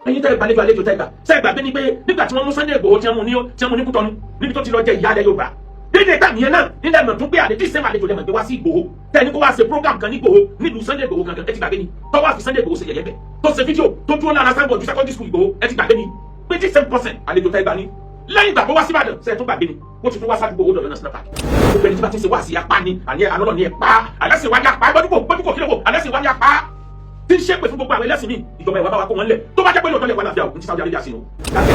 Ẹ̀yin tẹ́ gbàlejò, àlejò tẹ́ gbà, ṣe gbàgbé ni pé nígbà tí wọ́n mú Sunday Igboho, tí wọ́n mú ní Kútọ́nù, níbi tó ti lọ jẹ ìyá alẹ́ Yorùbá dédé tàbí yẹn náà nílẹ̀ mọ̀ tún gbé àlejò ìsẹ́mu, àlejò lẹ́mọ̀ gbé wá sí Ìgbòho, tẹ́ni kó wá ṣe program kan ní Ìgbòho, nílùú Sunday Igboho gangan. Ẹ ti gbàgbé ni tọ́wọ́ àfi Sunday Igboho ṣe yẹ̀yẹ́ bẹ̀, tó ṣe fídíò tó dúró lára signboard secondary school Ìgbòho? Ẹ ti gbàgbé ni pé tí same person, àlejò tẹ́ gbà ní lẹ́yìn ìgbà tó wá síbàdàn, ṣe tó gbàgbé ni wọ́n ti tún wá sádùúgbò Old Ọ̀yọ́ National Park? Gbogbo ẹni tí bá ti ń ṣe wá sí apá ni àní àlọ́lọ́ ni ẹ̀ pa àlẹ́sìn wá ní apá gbọ́dúgbò gbọ́dúgbò kí ló wò àlẹ́sìn wá ní apá tí ń ṣépè fún gbogbo àwọn ẹlẹ́sìn mi. Ìjọba, ìwà bá wa kó wọn lẹ̀. Tó bá jẹ́ pé lóòótọ́ lè wà láfíà o ní ti Saudi Arabia sí o,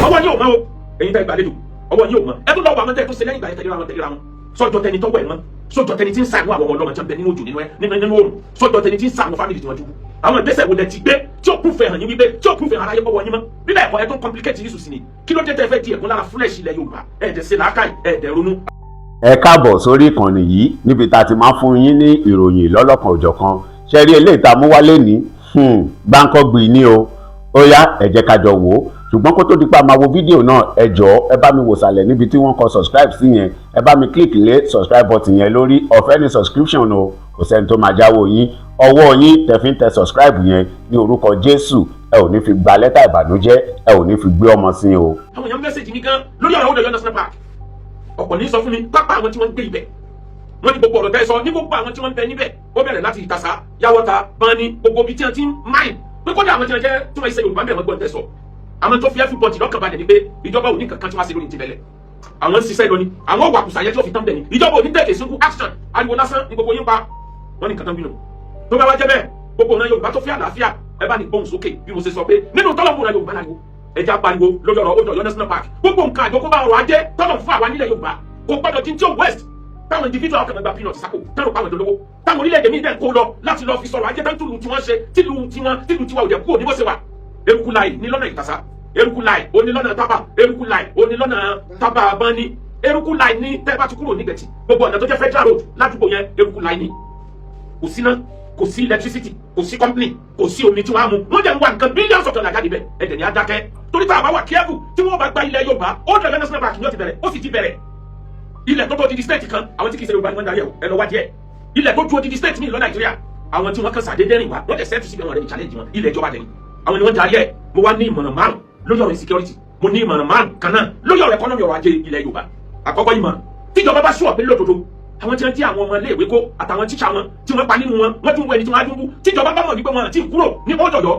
ọwọ́ yóò mọ́ o. Ẹ̀yin tẹ́ gbàlejò, ọwọ́ yóò mọ́. Ẹ tún lọ́wọ́ àwọn tẹ́ tó ṣe lẹ́yìn ìgbà yẹn, tẹ̀léra wọn, tẹ̀léra wọn. Sọ́jọ́ tẹni tọ́wọ́ ẹ̀ mọ́, sọ́jọ́ tẹni tí ń ṣàánú àwọn ọmọ ọlọ́mọ tí wọ́n bẹ nínú òjò, nínú ẹ nínú òrùn, sọ́jọ́ tẹni tí ń ṣàánú family tí wọ́n dúró. Àwọn ìgbésẹ̀ wo lẹ ti gbé tí ó kúfẹ̀ hàn yín wípé tí ó kúfẹ̀ hàn aráyé pọ̀wọ́ yín mọ́? Bíbẹ̀ ẹ̀kọ́, ẹ tó complicate issue sí ni. Kí ló dé tẹ́ fẹ́ di ẹ̀gún lára flesh ilẹ̀ Yorùbá? Ẹ̀ẹ́dẹ̀ ṣe làákàyè, ẹ̀ẹ́dẹ̀ ronú. Ẹ káàbọ̀ sórí ìkànnì yìí, níbi tá a ti máa ń fún yín ní ìròyìn lọ́lọ́kan òjọ̀kan. Ṣe rí eléyìí tá a mú wálé ní gbáǹkọ́gbì ní o. Ó yá, ẹ jẹ́ ká jọ wò ó. Ṣùgbọ́n kó tó di pa máa wo fídíò náà, ẹ jọ̀ọ́, ẹ bá mi wò sàlẹ̀ níbi tí wọ́n kọ subscribe sí yẹn. Ẹ bá mi click lé subscribe button yẹn lórí. Ọ̀fẹ́ ní subscription o, kò sẹ́ni tó máa jáwọ́ yín. Ọwọ́ yín tẹ́ fi ń tẹ subscribe yẹn, ní orúkọ Jésù, ẹ ò ní fi gba lẹ́tà ìbànújẹ́, ẹ ò ní fi gbé ọmọ sí o. Àwọn èèyàn message mi gan lórí ọ̀rọ̀ Old Ọ̀yọ́ National Park. Ọ̀pọ̀ ní sọ fún mi pápá àwọn tí wọ́n ń gbé ibẹ̀, wọ́n ní gbogbo ọ̀rọ̀ tẹ́ sọ ní gbogbo àwọn tí wọ́n ń bẹ níbẹ̀, ó bẹ̀rẹ̀ láti Ìtàsá, Yàwọ́ta, Bani, gbogbo ibi tí wọ́n ti ń mine, pé kódà àwọn tí wọ́n jẹ́ tí wọ́n ṣe Yorùbá ń bẹ̀, wọ́n gbọ́n tẹ́ sọ. Àwọn tó fi everybody lọ́kàn balẹ̀ ni pé ìjọba ò ní kankan tí wọ́n ṣe lórí ti bẹ̀lẹ̀. Àwọn ń ṣiṣẹ́ lọ ni, àwọn wàkùsà yẹn tí ó fi tán bẹ̀ ni. Ìjọba ò ní take single action, ariwo lásán ní gbogbo yín pa. Wọ́n ní kankan bínú. Tó bá wá jẹ́ bẹ́ẹ̀, gbogbo ọ̀nà Yorùbá tó fi àlàáfíà, ẹ bá ní gbóhùn sókè. Bí mo ṣe sọ pé nínú tọ́lọ́mù náà Yorùbá láriwo, ẹja pariwo lórí ọ̀rọ̀ Old Ọ̀yọ́ National Park. Gbogbo nǹkan àjọkọ́ ọrọ̀ ajé tọ́lọ̀ fún àwa nílẹ̀ Yorùbá kò gbọ́dọ̀ di tí ó waste, táwọn individual kan gba peanut sáko, táwọn pa àwọn ìdólówó, táwọn orílẹ̀-èdè míì dẹ̀ kó lọ láti lọ fi sọ̀rọ̀ ajé tán, tùlù tí wọ́n ṣe, tìlù tiwọn, tìlù tiwa ò dẹ̀ kúrò ní bó ṣe wà. Eruku láì ní lọ́nà Ìtàsá, eruku láì ó ní lọ́nà Tábà, eruku láì ó ní lọ́nà Tábà Bánní, eruku láì ní tẹ́ bá ti kúrò nígbẹ̀tì, gbogbo ọ̀nà tó jẹ́ federal road ládùúgbò yẹn, eruku láì ní. Kò síná, kò sí electricity, kò sí company, kò sí omi tí wọ́n á mu. Wọ́n dẹ̀ ń wá nǹkan billions of dollars jáde bẹ́ẹ̀. Ẹ̀dẹ̀ ní adákẹ́ torí tá a bá wà careful, tí wọ́n bá gba ilẹ̀ Yorùbá, Old Ọ̀yọ́ National Park ni ó ti bẹ̀rẹ̀. Ó sì ti bẹ̀rẹ̀. Ilẹ̀ tó tó di state kan, àwọn tí kì í ṣe Yorùbá ni wọ́n ń darí ẹ̀ o. Ẹ lọ wá díẹ̀. Ilẹ̀ tó ju odidi state mi lọ Nàìjíríà, àwọn tí wọ́n kàn sàdédé rìn wá, wọ́n dẹ̀ settle síbi, wọn rẹ̀ ní challenge wọn. Ilẹ̀ ìjọba dẹ̀ ni, àwọn ni wọ́n ń darí ẹ̀. Mo wá ní ìmọ̀ràn 5 lórí ọ̀rọ̀ insecurity. Mo ní ìmọ̀ràn 5 kan náà lórí ọ̀rọ̀ economy, ọrọ̀ ajé ilẹ̀ Yorùbá. Àkọ́kọ́ ìmọ̀ràn, tíjọba bá sùn pé lódodo àwọn tí wọ́n jí àwọn ọmọ iléèwé kó àtàwọn tíṣà wọn tí wọ́n pa nínú wọn, wọ́n tún wọ ẹni tí wọ́n á dúnbú, tíjọba bá mọ̀ wípé wọn àti kúrò ní Old Ọ̀yọ́,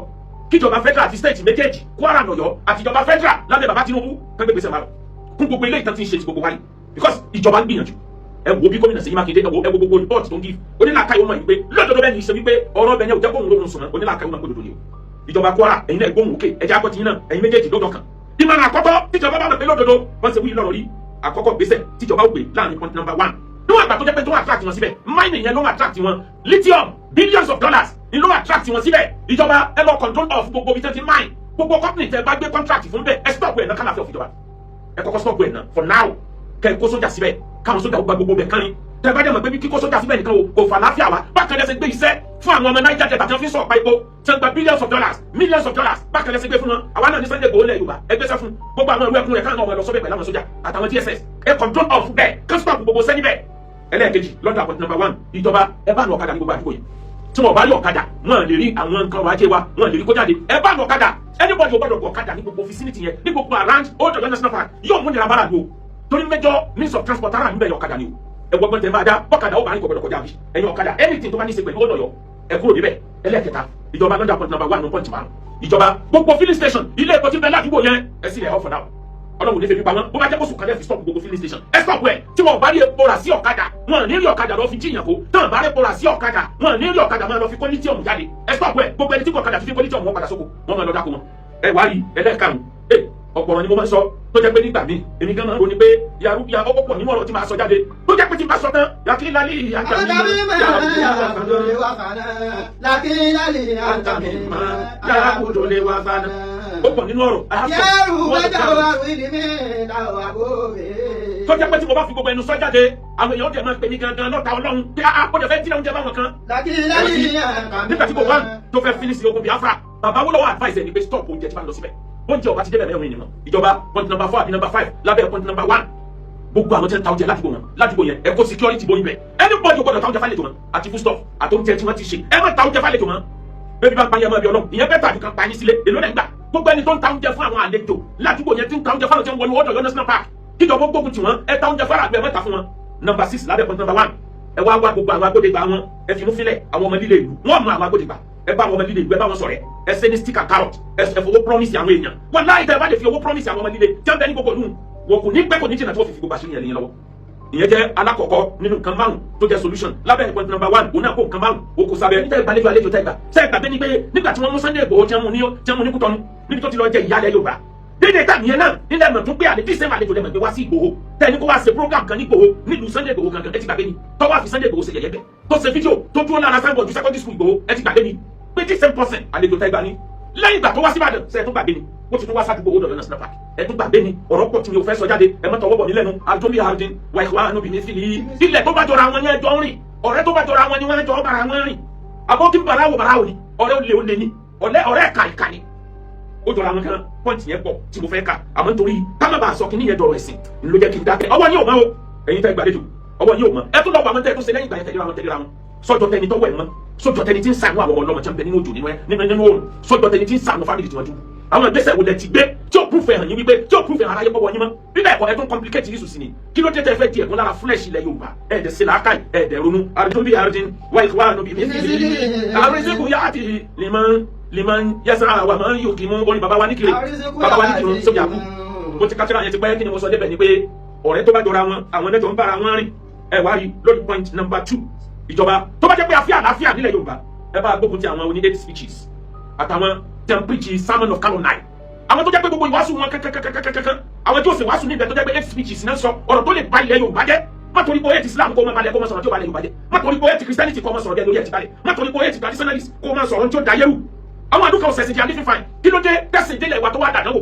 kíjọba federal àti state méjèèjì, Kwara, Ọ̀yọ́, àtijọba federal lábẹ́ bàbá Tinubu, kán gbé gbèsè márùn kún gbogbo ilé ìtàn tí ń ṣe ti gbogbo wáyé, because ìjọba ń gbìyànjú. Ẹ wo bí gómìnà Ṣèyí Mákindé, ẹ wo gbogbo report tó ń give. Onílàkàyè ó mọ̀ yìí pé lódodo bẹ́ẹ̀ ni ṣe wípé ọ̀rọ̀ ọbẹ̀ yẹn ò jẹ́ kóhun lóhun sùn mọ́. Onílàkàyè ó mọ̀ pé lódodo ni o. Ìjọba Kwara, ẹ̀yin náà gbóhùn òkè, ẹ̀jẹ̀ akọ́tì yín náà, ẹ̀yin méjèèjì lọ́dọ̀ kan. Ìmọ̀ràn àkọ́kọ́, tíjọba bá mọ̀ pé lódodo wọ́n ṣe wí lọ́rọ̀ rí, àkọ́kọ́ gbèsè tíjọba ó gbé láàrin point number one, níwọ̀n àgbà tó jẹ́ pé tó ń attract wọn síbẹ̀, mining yẹn ló ń attract wọn, lithium, billions of dollars ni ló ń attract wọn síbẹ̀, ìjọba, ẹ lọ control of gbogbo ibi tẹ́ ti mine. Gbogbo company tẹ́ bá gbé contract fún bẹ́ẹ̀, ẹ stop ẹ̀ náà kálàfẹ́ òfìjọba. Ẹ kọ́kọ́ stop ẹ̀ náà for now, kẹ́ ẹ kó sójà síbẹ̀, káwọn sójà ó gba gbogbo bẹ̀ kánrin. Tẹ́ bá dẹ̀ mọ̀ pé bí kíkó sójà síbẹ̀ nìkan o kò fà láfíà wá, bákan lẹ́sẹ̀ gbé iṣẹ́ fún àwọn ọmọ Niger Delta tí wọ́n fi ń sọ ọ̀pá epo, tí wọ́n gba billions of dollars, millions of dollars, bákan lẹ́sẹ̀ gbé fún wọn. Àwa náà ní Sunday Igboho lẹ̀ Yorùbá, ẹ gbéṣẹ́ fún gbogbo àwọn ìlú ẹkùn rẹ̀, káwọn ọmọ ẹ lọ sọ́bẹ̀ pẹ̀lú àwọn sójà àtàwọn DSS. Ẹ control of bẹ́ẹ̀, kán stop gbogbo sẹ́ni bẹ́ẹ̀. Ẹlẹ́ẹ̀kejì lọ́dọ̀ point number one, ìjọba, ẹ bá nu ọ̀kadà ní gbogbo àdúgbò yẹn. Tí wọn bá rí ọ̀kadà, wọn lè rí àwọn nǹkan ọrọ̀ ajé wa, wọn lè rí kó jáde. Ẹ bá nu ọ̀kadà. Anybody ò gbọ́dọ̀ gbọ́ ọ̀kadà ní gbogbo vicinity yẹn, ní gbogbo around Old Ọ̀yọ́ National Park. Yóò mú nira bára lò, torí major means of transport ara níbẹ̀ yọ ọ̀kadà ni o. Ẹ wọgbọ́n tẹ máa dá bọ́kadà ó bá ní kò gbọdọ̀ kọjá bí. Ẹ̀yin ọ̀kadà, anything tó bá ní í ṣe pẹ̀lú Old Ọ̀yọ́, ẹ kúrò níbẹ̀. Ẹlẹ́ẹ̀kẹta, ìjọba, lọ́dà point number one ní point 5, ìjọba, gbogbo filling station, ilé epo tí ń bẹ ládùúgbò yẹn, ẹ sì lẹ̀ off for now. Ọlọ́run ní fi pamọ́. Bó bá jẹ́ kó sùn kan lẹ́ fi stop gbogbo filling station, ẹ stop ẹ̀. Tí wọn ò bá rí epo rà sí ọ̀kadà, wọn ò ní rí ọ̀kadà lọ fi jíyàn kó. Tí wọn bá rí epo rà sí ọ̀kadà, wọn ò ní rí ọ̀kadà máa lọ fi kó lithium jáde. Ẹ stop ẹ̀. Gbogbo ẹni tí kò ọ̀kadà fi kó lithium, wọn padà sóko, wọn máa lọ dáko wọn. Ẹ wá rí ẹlẹ́ẹ̀karùn ẹ, ọ̀pọ̀ ọ̀rọ̀ ni mo máa ń sọ tó jẹ́ pé nígbà míì, èmi gan máa ń ronú pé yàrá ya ọ̀pọ̀ pọ̀ nínú ọ̀rọ̀ tí màá sọ jáde tó jẹ́ pé tí n bá sọ tán, yàtí lálẹ́ yàrá kúndò lè wá fana. Ó pọ̀ nínú ọ̀rọ̀ tó jẹ́ pé tí mo bá fi gbogbo ẹnu sọ jáde, àwọn èèyàn ó dẹ̀ máa pè mí gangan lọ́ta Ọlọ́run pé á ó dẹ̀ fẹ́ dínà oúnjẹ báwọn kan. Nígbà tí kò wá tó fẹ́ finish ogun Biafra, bàbá Awólọ́wọ̀ advice ẹ̀ ni pé stop oúnjẹ tí bá ń lọ síbẹ̀. Oúnjẹ ọba ti débẹ̀ mẹ́rin ènìyàn. Ìjọba, point number four àbí number five lábẹ́ point number one, gbogbo àwọn tí ń ta oúnjẹ ládùúgbò wọn, ládùúgbò yẹn, ẹ kó security bóyin bẹ. Anybody gbọ́dọ̀ ta oúnjẹ fálejò mọ́, àti foodstuff àti oúnjẹ tí wọ́n ti ṣe. Ẹ má ta oúnjẹ fálejò mọ́. Bẹ́ẹ̀ bí bá ń pa yẹn mọ́ ẹbí Ọlọ́run, ìyẹn bẹ́ẹ̀ tàbí kan pa yín sílé. Èló lẹ́ ń gbà? Gbogbo ẹni tó ń ta oúnjẹ fún àwọn àlejò ládùúgbò yẹn, tí ń ta oúnjẹ fún àwọn tí ń wọnú Old Ọ̀yọ́ National Park, kíjọba gbógun tì wọ́n. Ẹ ta oúnjẹ fún àgbẹ̀ mẹ́ta fún wọn. Number six lábẹ́ point number one, ẹ wá wá gbogbo àwọn agbódegbà wọn, ẹ fi mú fílẹ̀ àwọn ọmọ líle ìlú wọn mọ àwọn agbódegbà. Ẹ bá àwọn ọmọ líle ìlú, ẹ bá wọn ṣọ̀rẹ́, ẹ ṣe ní stick and carrot, ẹ fowó promise àwọn èèyàn wọn láì tẹ. Ẹ bá lè fi owó promise àwọn ọmọ líle tí wọn bẹ ní gbogbo ìlú wọn, kò ní pẹ́, kò ní jìnnà tí wọ́n fi gbogbo àṣírí yẹn lé yín lọ́wọ́. Ìyẹn jẹ́ alákọ̀ọ́kọ́ nínú nǹkan márùn tó jẹ́ solution lábẹ́ point number one. Òun náà kó nǹkan márùn ó kó sábẹ́ níta ìgbàlejò àlejò tẹ́ gbà sẹ́ ìgbàgbé ni pé nígbà tí wọ́n mú Sunday Igboho, tí wọ́n mú ní Kútọ́nù, níbi tó ti lọ jẹ ìyálẹ̀ Yorùbá dédé tàbí yẹn náà nílẹ̀ mọ̀ tó gbé àlejò ìsẹ́mu àlejò lẹ́mọ̀ gbé wá sí Ìgbòho, tẹ́ni kó wá ṣe program kan ní Ìgbòho nílùú Sunday Igboho gangan. Ẹ ti gbàgbé ni tó wá fi Sunday Igboho ṣe yẹ̀yẹ́ bẹ̀, tó ṣe fídíò tó dúró lára signboard secondary school Ìgbòho? Ẹ ti gbàgbé ni pé the same person àlejò tẹ́ gbà ní lẹ́yìn ìgbà tó wá síbàdàn ṣe? Ẹ tún gbàgbé ni ó ti tún wá sádùúgbò Old Ọ̀yọ́ National Park? Ẹ tún gbàgbé ni? Ọ̀rọ̀ pọ̀ tí mi ò fẹ́ sọ jáde, ẹ má tọwọ́ bọ̀ mí lẹ́nu. Àjọbí àrùndín wà ìwà ànúbì ní fìlì ilẹ̀ tó bá jọra wọn ní ẹjọ́ ń rìn. Ọ̀rẹ́ tó bá jọra wọn ni wọ́n jọ bára wọn rìn. Àbókí bàráwò bàráwò ni ọ̀rẹ́ olè olè ni ọ̀rẹ́ ọ̀rẹ́ ẹ̀ka ìka ni ó jọra wọn kan. Point yẹn pọ̀ tí mo fẹ́ kà, àmọ́ nítorí ká má bàa sọ kí níyẹn dọ̀rọ̀ ẹ̀sìn ló jẹ́ kí n dákẹ́. Ọwọ́ yín ò mọ́ o, ẹ̀yin tẹ́ gbàlejò, ọwọ́ yín ò mọ́. Ẹ tún lọ wọ àwọn tẹ́ ẹ tún ṣe lẹ́yìn ìgbà yẹn, tẹ̀léra wọn, tẹ̀léra wọn. Sọ́jọ́ tẹni tọ́wọ́ ẹ̀ mọ́, sọ́jọ́ tẹni tí ń ṣàánú àwọn ọmọ ọlọ́mọ tí wọ́n bẹ nínú òjò, nínú ẹ nínú òòrùn, sọ́jọ́ tẹni tí ń ṣàánú family tí wọ́n dúró. Àwọn ìgbésẹ̀ wo lẹ ti gbé tí ó proof ẹ̀ hàn yín wípé tí ó proof ẹ̀ hàn aráyé pọ̀wọ́ yín mọ́? Bíbẹ̀ ẹ̀kọ́, ẹ̀ tún complicate issue sí ni. Kí ló dé tẹ́ fẹ́ di ẹ̀gún lára flesh ilẹ̀ Yorùbá? Ẹ̀ dẹ̀ ṣe làákàyè, ẹ̀ dẹ̀ ronú. Àrùn bí àrùn wáyé wá níbi àrùn yá àti liman liman yẹsàn àwọn àmọ́ yóò kí mú orin bàbá wa ní kiri, bàbá wa ní kiri sójà kú. Mo ti kátìrà yẹn ti pẹ́. Kí ni mo sọ débẹ̀ ni pé ọ̀rẹ́ tó bá jọra wọn, àwọn ẹlẹ́jọ̀ ń bára wọn rìn. Ẹ wá rí lórí point number two, ìjọba tó bá jẹ́ pé àfíà àlàáfíà nílẹ̀ Yorùbá, ẹ bá gbógun ti àwọn oní hate speeches àtàwọn tí wọ́n preach sermon of calumny, àwọn tó jẹ́ pé gbogbo ìwàásù wọn kankankankankan, àwọn tí ó sì wàásù níbẹ̀ tó jẹ́ pé hate speeches náà sọ, ọ̀rọ̀ tó lè ba ilẹ̀ Yorùbá jẹ́. Má torí pé hate Islam kó má balẹ̀, kó má sọ̀rọ̀ tí ó balẹ̀ Yorùbá jẹ́. Má torí pé hate Christianity kó má sọ̀rọ̀ bẹ́ẹ̀ lórí ẹ̀ ti balẹ̀. Má torí pé hate traditionalist kó má sọ̀rọ̀ tí ó dayẹ́rù. Àwọn àdúgbò ọ̀sẹ̀ sì di alífín fine. Kí ló dé tẹ̀sìn délẹ̀ wa tó wá dàdánwò?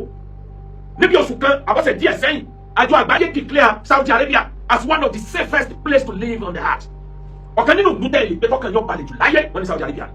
Níbi oṣù kan àbọ̀sẹ̀ díẹ̀ sẹ́yìn, àjọ àgbáyé declare Saudi Arabia as one of the safest place to live on the earth, ọ̀kan nínú ìlú tẹ̀lé pé tọkàn yóò balẹ̀ jù láyé, wọ́n ní Saudi Arabia.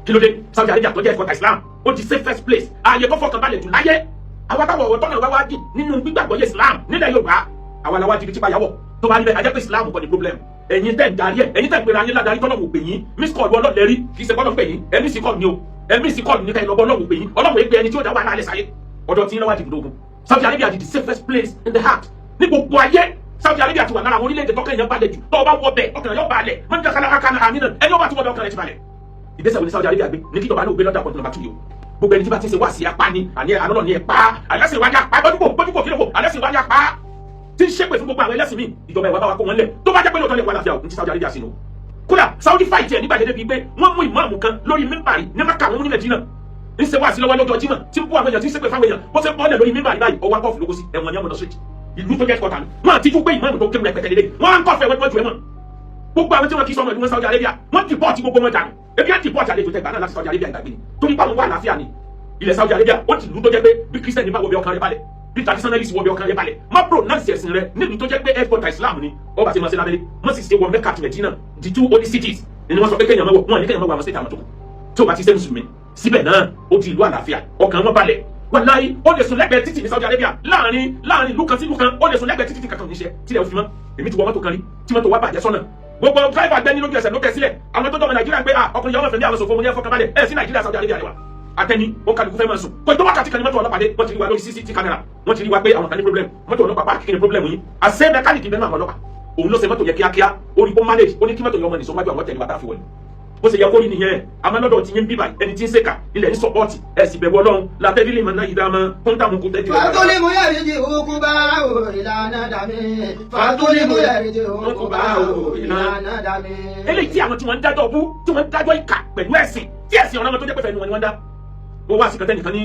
Kí ló dé? Saudi Arabia tó jẹ́ ẹ̀kọ́ta Islam, ó di safest place, ààyè tó fọkàn balẹ̀ jù láyé. Àwa táwọn ọ̀rọ̀ tọ́nà wá wá dì nínú gbígbàgbọ́ yé Islam nílẹ̀ Yorùbá, àwa làwa jìbìtì báyàwó tó bá rí bẹ́ẹ̀. Ajẹ́ pé Islam kọ́ ni problem. Ẹ̀yin tẹ̀ ń darí ẹ̀, ẹ̀yin tẹ̀ ń pera yín ládàrí tọ́lọ̀ wò pè yín, miss call ọlọ́ọ̀lẹ́ rí. Kì í ṣe bọ́lọ̀ pè yín, ẹ̀ miss call ni o, ẹ̀ miss call ní ká ẹ̀ lọ́bọ̀ ọlọ́wọ̀ pè yín. Ọlọ́wọ̀ èpè ẹni tí ó dá wàhálà alẹ́ sáyé ọ̀dọ̀ tí ń lọ́wọ́ àdìgbò ogun. Saudi Arabia di the safest place in the earth ní gbogbo ayé. Saudi Arabia ti wà lára àwọn orílẹ̀-èdè tọ́kàn èèyàn balẹ̀ jù. Tọ́ ọ bá wọ bẹ̀, ọkàn yóò balẹ̀. Mọ́n jẹ́ kálá káná àmì náà, ẹni ó bá ti wọ bẹ̀, ọkàn rẹ̀ ti balẹ̀. Ìgbésẹ̀ wo ni Saudi Arabia gbé ní kíjọba náà gbé lọ́dà point number two yìí o? Gbogbo ẹni tí bá ti ń ṣe wá sí apá ni àní àná ní ẹ pa àlẹ́sìn wájú apá gbọ́dúgbò gbọ́dúgbò kí ló wò àlẹ́sìn wájú apá tí ń ṣépè fún gbogbo àwọn ẹlẹ́sìn míì. Ìjọba ìwà bá wa kó wọn lẹ̀ tó bá jẹ́ pé lóòótọ́ lè wà láfíà o ní ti Saudi Arabia sínú. Kódà Saudi fight ẹ̀ nígbà dédé bíi pé wọ́n mú ìmáàmù kan lórí mímbàrí ní Maka, wọn mú ní Mẹdínà, ń ṣe wá sí lọ́wọ́ lọ́jọ́ Jímọ̀, tí ń bú àwọn èèyàn, tí ń ṣépè fáwọn èèyàn. Bó ṣe bọ́ọ̀lẹ̀ lórí mímbàrí báyìí, ọwọ́ akọ́fù lóko sí ẹ̀wọ̀n ní ọmọdé street. Ìlú tó jẹ́ kọta ni wọ́n àti tún pé ìmáàmù tó kéwù rẹpẹtẹ lélẹ̀, wọ́n á ń kọ́fẹ́ wọ́n ju ẹ̀wọ̀n. Gbogbo àwọn tí wọ́n kì í sọmọ ìlú wọn Saudi Arabia, wọ́n deport gbogbo wọn dànù. Ebi á deport àlejò tẹgbà náà láti Saudi Arabia ìgbàgbé ni torí báwọn wà àlàáfíà ni ilẹ̀ Saudi Arabia. Ó ti ìlú tó jẹ́ pé bí Christian bá wọ bí, ọkàn rẹ̀ balẹ̀, bí traditionalist wọ bí, ọkàn rẹ̀ balẹ̀. Má pronounce ẹ̀sìn rẹ nílùú tó jẹ́ pé headquarter Islam ni. Ó bá ti máa ṣe lábẹ́lé, wọ́n sì ṣe wọ Mecca àti Medina, the two holy cities ni wọ́n sọ pé kéèyàn máa wọ̀. Wọ́n ní kéèyàn máa wọ àwọn state àwọn tó kù tí ó bá ti ṣe mùsùlùmí. Síbẹ̀ náà, ó di ìlú àlàáfíà, ọkàn wọn balẹ̀. Wàláyé, ó lè sùn lẹ́gbẹ̀ẹ́ títì ní Saudi Arabia, láàrin ìlú kan sí ìlú kan, ó lè sùn lẹ́gbẹ̀ẹ́ títì tí kankan níṣẹ́ tílẹ̀ òfin mọ́. Èmi ti wọ mọ́tò kan rí tí mọ́tò wá bàjẹ́ sọ́nà, gbogbo driver gbẹ́ni lójú ẹsẹ̀ ló tẹ̀ sílẹ̀. Àwọn tó dọ̀mọ̀ Nàìjíríà pé ọkùnrin yọmọ fẹ̀mí àwọn sòfò. Mo ní ẹ fọkàn balẹ̀, ẹ sí Nàìjíríà, Saudi Arabia rẹ wa atẹni ó kálukú fẹ́ máa sùn. Kò tó wákàtí kan ní mọ́tò ọlọ́pàá dé. Wọ́n ti rí wa lórí CCTV camera, wọ́n ti rí wa pé àwọn kan ní problem. Mọ́tò ọlọ́pàá páàkì. Kí ni problem yín? Àṣẹ mẹkáníìkì bẹ́ẹ̀ náà, àwọn ọlọ́pàá òun ló ṣe mọ́tò yẹ kíákíá. Ó rí ó manage, ó ní kí mọ́tò yẹ ọmọ nìṣó wájú àwọn tẹ̀lé wa tá a fi wọlé. Bó ṣe yẹ kó rí nìyẹn. Àmọ́ lọ́dọ̀ tí yín bíbà, ẹni tí ń ṣèkà ilẹ̀ ní support ẹ̀ sì bẹ̀rù Ọlọ́run látẹ́bílẹ̀ mọ̀ náà ìdámọ́ kọ́ńtàmù kò tẹ́jú. Fàtúlìmù yẹ̀rìjì òkú bá o ìlànà dàmí. Fàtúlìmù yẹ̀rìjì òkú bá o ìlànà dàmí. Eléyìí tí àwọn tí wọ́n ń dájọ́ bú, tí wọ́n ń dájọ́ ìkà pẹ̀lú ẹ̀sìn, tí ẹ̀sìn ọ̀rọ̀ wọn tó jẹ́ pé fẹ́ẹ́ nu wọn ni wọ́n dá. Wọ́n wá sí kẹtẹ́ nìkan ní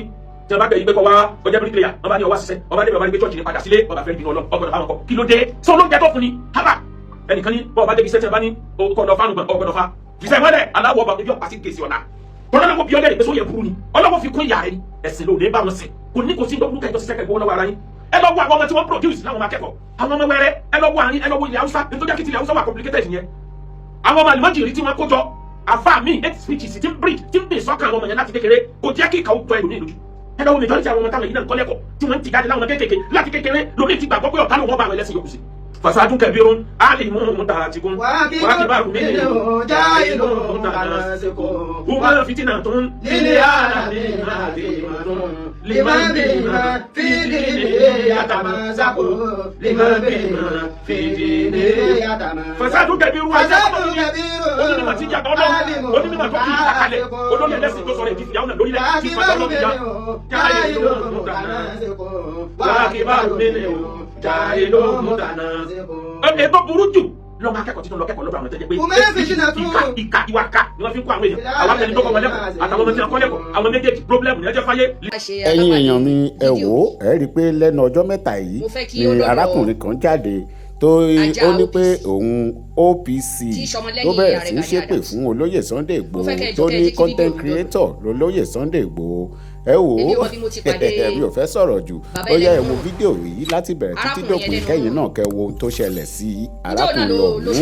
tí wọ́n bá gbẹ yí pé kọ́ wá kọjá bricklayer, wọ́n bá ní ọwá ṣiṣẹ́, ọba débi, ọba débi church ní padà sílé, ọba fẹ́ẹ́ bínú Ọlọ́run, ọgbọ́dọ̀ báwọn kọ. Kí ló dé sọ ló ń jẹ tó fún ni hábà? Ẹnìkan ní bọ́ọ̀ bá débi iṣẹ́ tí wọ́n bá ní kọ́ lọ fánu gbọ̀n, ọgbọ́dọ̀ fa fìṣẹ́ ìmọ̀lẹ̀ aláwọ̀ ọba ibi ọ̀pá sí gèsè ọ̀la tọ́lọ́lọ́wọ́ bí ọlẹ́rìí pé sóyè burú ni ọlọ́wọ́ fi kún ìyá rẹ ni. Ẹ̀sìn ló lè bá wọn sìn. Kò ní kò sí ìdọ́gbùrú kẹjọ ṣiṣẹ́ kẹgbẹ́ lọ́wọ́ ara yín. Ẹ lọ wo àwọn ọmọ tí wọ́n produce láwọn ọmọ akẹ́kọ̀ọ́, àwọn ọmọ wẹrẹ. Ẹ lọ wo àárín, ẹ lọ wo ilẹ̀ Haúsá. Nítorí akitì ilẹ̀ Haúsá wà complicated yẹn, àwọn ọmọ àlùmọ́jìrì tí wọ́n kó jọ, àfa mi hate speeches tí ń breed, tí ń bè sọ́kàn àwọn ọmọ yẹn láti kékeré, kò jẹ́ kí ìkàwé jọ ẹlòmíì lójú. Ẹ lọ́wọ́ majority àwọn ọmọ táwọn yìí náà ń kọ́ lẹ́kọ̀ọ́ tí wọ́n ń ti jáde láwọn kéékèèké láti kékeré lómi ti gbàgbọ́ pé ọ̀tá ló wọ́n bá àwọn ẹlẹ́sìn yòókù sí. Fasadun kabirun alimun mutatikun wakibaru minhu jahilun mutanasikun huma fitinatun lil alamin azimatun liman bima fi dinihi yatamasaku liman bima fi dinihi yatamasaku. Fasadun kabirun onímọ̀ tí yàtọ̀ ọlọ́run onímọ̀ tó kì í kàkálẹ̀ olórí ẹlẹ́sìn tó sọ̀rọ̀ èdè fìyàwó náà lórílẹ̀ tí fàtọ́ lọ́mú já jahilun mutanasikun wakibaru minhu jahilun mutanasikun. Ẹ tó burú jù lọ́mọ akẹ́kọ̀ọ́ títún lọ kẹ́kọ̀ọ́ lọ́dọ̀ àwọn tẹ́jẹ́ pé ìka ìwà ká ni wọ́n fi ń kó àwọn èèyàn àwọn akẹ́ni tó kọ́ wọn lẹ́kọ̀ọ́ àtàwọn ọmọ tí wọ́n kọ́ lẹ́kọ̀ọ́ àwọn méjèèjì problem ní ẹjẹ́ fáyé. Ẹ̀yin èèyàn mi, ẹ wò ó, ẹ rí i pé lẹ́nu ọjọ́ mẹ́ta yìí ni arákùnrin kan jáde tó ó ní pé òun OPC tó bẹ̀rẹ̀ sí í ṣépè fún olóyè Sunday Igboho tó ní content creator lolóyè Sunday Igboho. Ẹ wò ó, mi ò fẹ́ sọ̀rọ̀ jù, ó yá ẹ wo fídíò yìí láti bẹ̀rẹ̀ títí dópin kẹ́yìn náà kẹ́ wo ohun tó ṣẹlẹ̀ sí arákùnrin ọ̀hún.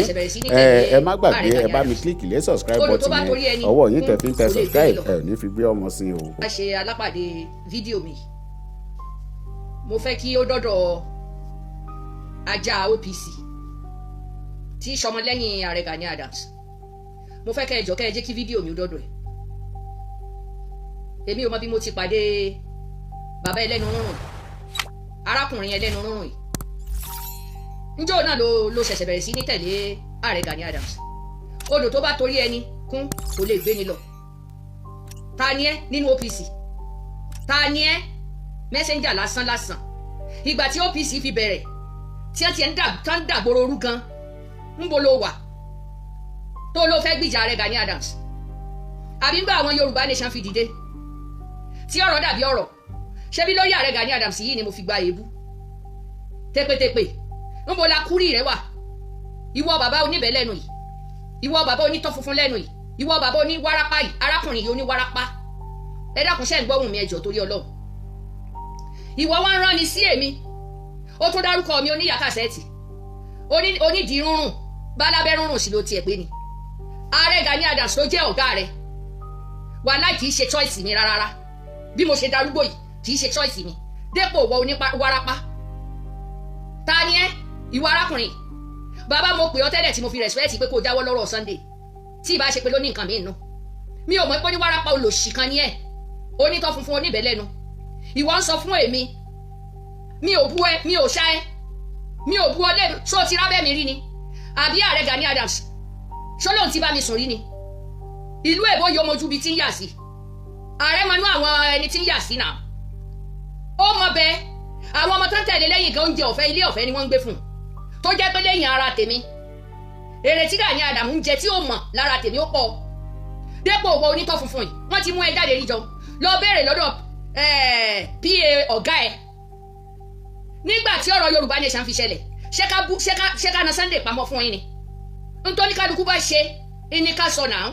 Ẹ má gbàgbé ẹ bá mi kílíkì lé subscribe button yẹn, ọwọ́ yín tẹ̀ fi ń tẹ subscribe ẹ ò ní fi gbé ọmọ sí o. A ṣe alápàdé fídíò mi, mo fẹ́ kí ó dọ́dọ̀ ajá OPC tí sọmọlẹ́yìn ààrẹ Gani Adams. Mo fẹ́ kẹ́ ẹ jọ̀ọ́ kẹ́ ẹ jẹ́ kí fídíò mi ó dọ́dọ̀ ẹ̀. Èmi ò mọ bí mo ti pàdé bàbá ẹlẹ́nu rúnrún, arákùnrin ẹlẹ́nu rúnrún yìí. Njó náà ló ṣẹ̀ṣẹ̀ bẹ̀rẹ̀ sí ní tẹ̀lé ààrẹ Gani Adams. Odò tó bá torí ẹni kún kò lè gbé ni lọ. Ta ni ẹ́ nínú OPC? Ta ni ẹ́? Mẹ́sẹ̀njà lásán lásán. Ìgbà tí OPC fi bẹ̀rẹ̀ tí wọ́n ti ń dàgbòrò orú gan, ńbo ló wà tó ló fẹ́ gbìjà ààrẹ Gani Adams? Àbí ńgbà àwọn Yorùbá Nation fi dìde tí ọ̀rọ̀ dàbí ọ̀rọ̀, ṣebí lórí ààrẹ Gani Adams yìí ni mo fi gba èébú tẹpẹtẹpẹ. Ńbo la kúrì rẹ wà, ìwọ bàbá oníbẹ̀ lẹ́nu yìí, ìwọ bàbá onítọ́ funfun lẹ́nu yìí, ìwọ bàbá oníwárápá yìí, arákùnrin yìí oníwárápá. Ẹ dákun, ṣe ń gbọ́hùn mi ẹjọ́ torí Ọlọ́run. Ìwọ wá ń rán ni sí èmi, ó tún dárúkọ mi oníyà kàṣẹ́ẹ̀tì onídìí rúnrún bálábẹ́ rúnrún sí ló tiẹ̀ pé ni. Ààrẹ Gani Adams ló jẹ́ ọ̀gá rẹ̀, wàláì kì í ṣe choice mi rárá. Bí mo ṣe darúgbó yìí kì í ṣe choice mi. Dépò wọ oníwárápá. Ta ni ẹ́ ìwọ arákùnrin? Bàbá mo pè ọ́ tẹ́lẹ̀ tí mo fi respect pé kó o jáwọ́ lọ́rọ̀ Sunday, tí ìbá ṣe pé ló ní nǹkan mìíràn. Mi ò mọ̀ pé oníwárápá olòṣì kan ni ẹ́, onítọ́ funfun oníbẹ̀lẹ́nu. Ìwọ ń sọ fún èmi, mi ò bú ẹ, mi ò ṣá ẹ, mi ò bú ọ lẹ́nu. Ṣó ti rábẹ́ mi rí ni? Àbí ààrẹ Gani Adams ṣó lóun ti bá mi sùn rí ni? Ìlú èbó yóò mojú ibi tí ń yà sí. Ààrẹ mọ inú àwọn ẹni tí ń yà sí náà, ó mọ bẹ́ẹ̀. Àwọn ọmọ tó ń tẹ̀lé lẹ́yìn gan oúnjẹ ọ̀fẹ́ ilé ọ̀fẹ́ ni wọ́n ń gbé fún un, tó jẹ́ pé lẹ́yìn ara tèmi èrè tí Gani Adams ń jẹ tí ó mọ̀ lára tèmi ó pọ̀. Dépò owó onítọ̀ funfun yìí wọ́n ti mú ẹ jáde ríjọ lọ béèrè lọ́dọ̀ pa ọ̀gá ẹ nígbà tí ọ̀rọ̀ Yorùbá Nation fi ṣẹlẹ̀. Ṣé ká na Sunday pamọ́ fún yín ni? Nítorí kálukú bá ṣe ní ká sọ náà,